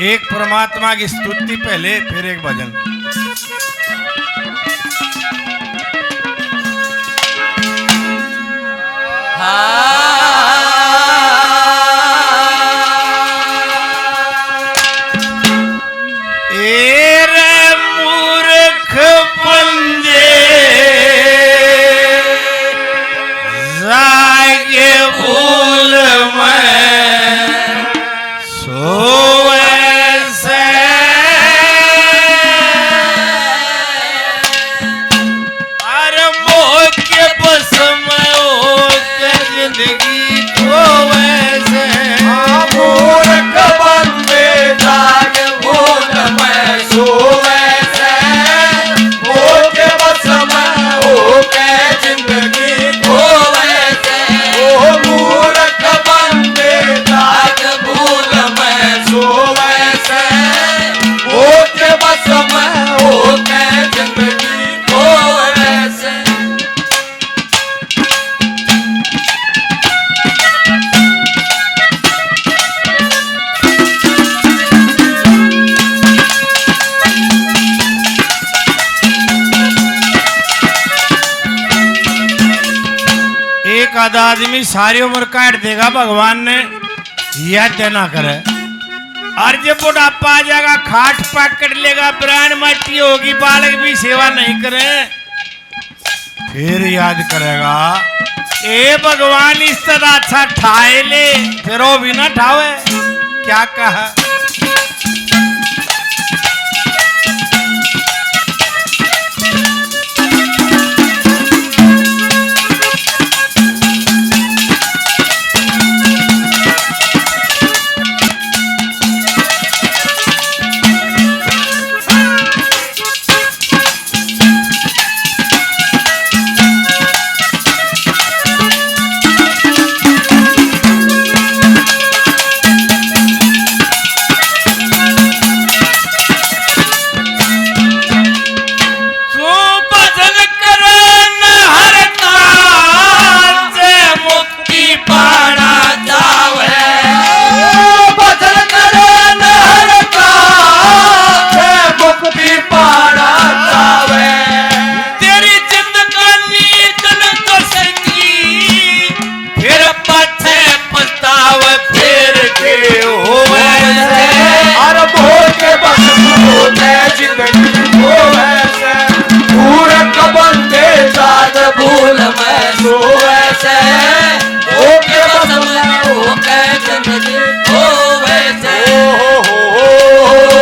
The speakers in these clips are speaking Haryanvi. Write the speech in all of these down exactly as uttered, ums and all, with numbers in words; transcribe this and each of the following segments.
एक परमात्मा की स्तुति पहले, फिर एक भजन। ए रे मूर्ख बंदे, जागे भूल में सोवे से। अरे मोह के बस में होके जिंदगी खोवे से। हाँ, मूर्ख बंदे जाग भूल में सोवे से। मोह के बस में होके जिंदगी खोवे से। ओ मूर्ख बंदे जाग भूल में सोवे से। मोह के बस में होके जिंदगी खोवे से। एक आधा आदमी सारी उम्र काट देगा, भगवान ने याद ना करे। और जब बुढ़ापा आ जाएगा, खाट पकड़ लेगा, ब्रांड माटी होगी, बालक भी सेवा नहीं करे, फिर याद करेगा, ए भगवान, इस तरह अच्छा ठाए ले, फिर वो भी ना ठावे। क्या कहा? तू भजन करे न हर काज, मुक्ति पाना चावे। भजन करे न हर काज, मुक्ति पाना चावे। तेरी जिंदगानी तन कसती, फिर पाछे पछताव फिर के होवे से। अरे भोर के बस होते जिंदगी होवे से। पूरक बंदे जात भूल में सोवे से। भोर के बस में होते जिंदगी होवे से। ओ हो हो हो।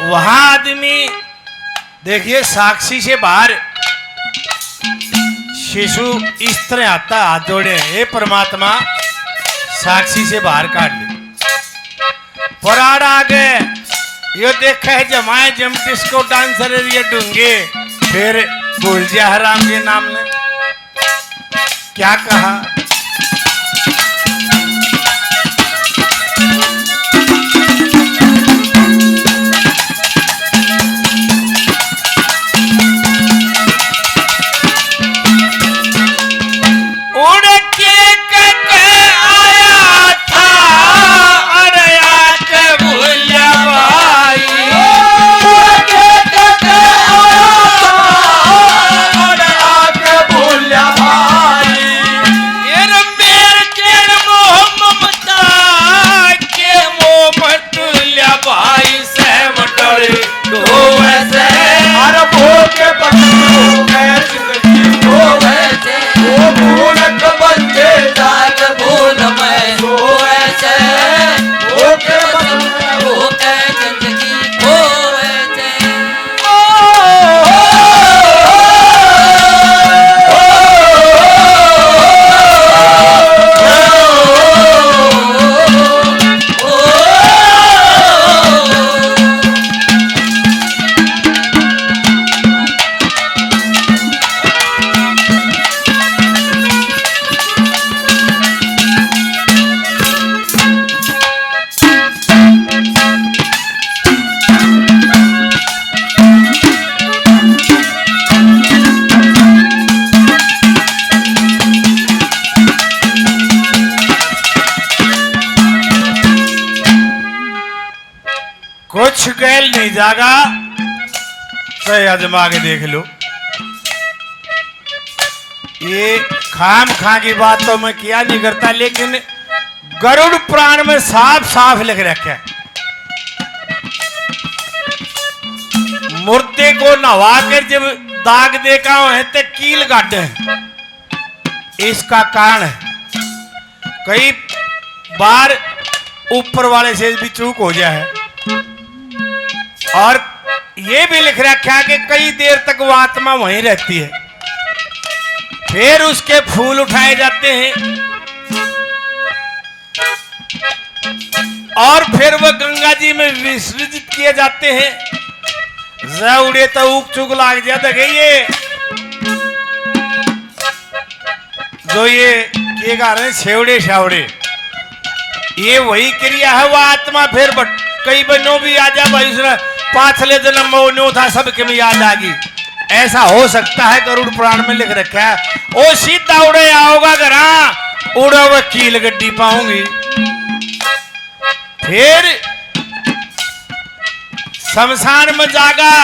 वहां आदमी, देखिए, साक्षी से बाहर शिशु इस तरह आता, हाथ जोड़े, "हे परमात्मा, साक्षी से बाहर काट ले।" पर आड़ आ गए, यो देखे है जमाए जम डिस्को डांसर ये ढूंगे, फिर भूल जा हराम के नाम ने। क्या कहा? उड़ के कटे आया था, अरे आके भूलिया भाई। उड़ के कटे आया था, अरे आके भूलिया भाई। ये कुछ गैल नहीं जागा, चाहे आजमा के देख लो। ये खाम खा की बात तो मैं किया नहीं करता, लेकिन गरुड़ पुराण में साफ साफ लिख रखा है, मुर्दे को नहवा कर जब दाग दे का है तो कील काटे। इसका कारण है, कई बार ऊपर वाले से भी चूक हो जाए है। और ये भी लिख रखा है कि कई देर तक वो आत्मा वहीं रहती है, फिर उसके फूल उठाए जाते हैं और फिर वो गंगा जी में विसर्जित किए जाते हैं। जै उड़े तो उक चुक लाग जाता है ये, जो ये के गा रहे हैं, छेवड़े छावड़े, ये वही क्रिया है। वो आत्मा फिर बट-, कई बनो भी आ जा भाई, उसने पाछले जन्म में वो न्यो था, सब के में याद आ गई। ऐसा हो सकता है, गरुड़ पुराण में लिख रखा है। ओ सीधा उड़े आओगा घरा, उड़े वो कील गड्डी पाऊंगी। फिर शमशान में जागा,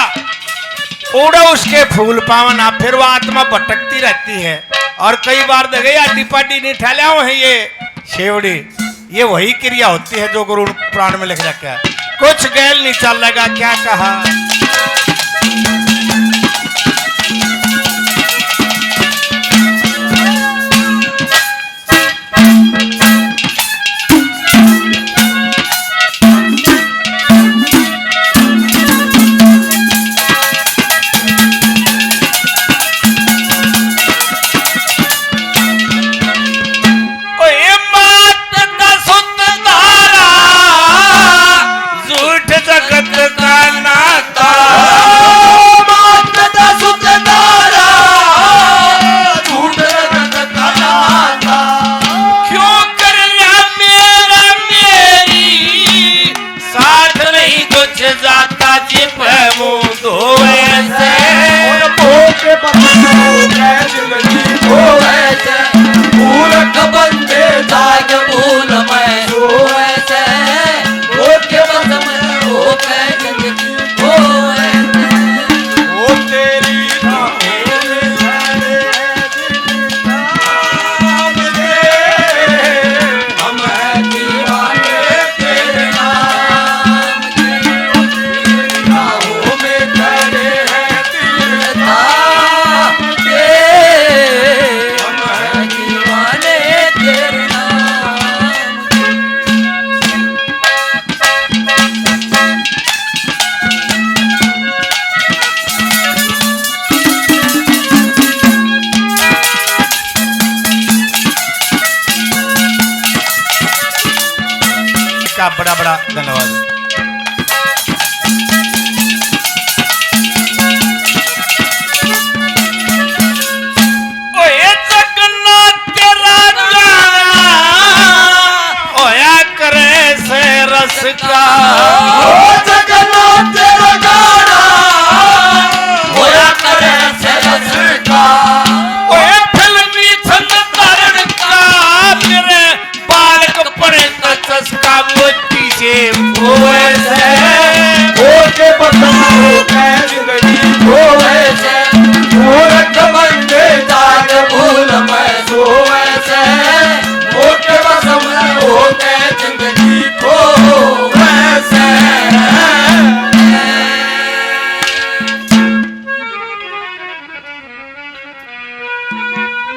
उड़े उसके फूल पावना, फिर वो आत्मा भटकती रहती है। और कई बार देखे, आडी पाडी नहीं ठहल्या है ये छेवड़ी, ये वही क्रिया होती है जो गरुड़ पुराण में लिख रखा है। कुछ गैल नहीं चलेगा, क्या कहा। ओए मात का सुत धारा, झूठ जगत का नाता। मात का सुत धारा, झूठ जगत का नाता। क्यों कर रहा मेरा मेरी, साथ नहीं कुछ जाता जिप मुंह धोए से। उन पोके बस जिंदगी धोए से। भूल क बंदे जाग भूल में सोए से। पोके बस में होके जिंदगी धोए से। ओ तेरी राहों में खड़े हैं का बड़ा बड़ा धन्यवाद। ओए जगन्नाथ तेरा जाना होया करे से रस का। ओ जगन्नाथ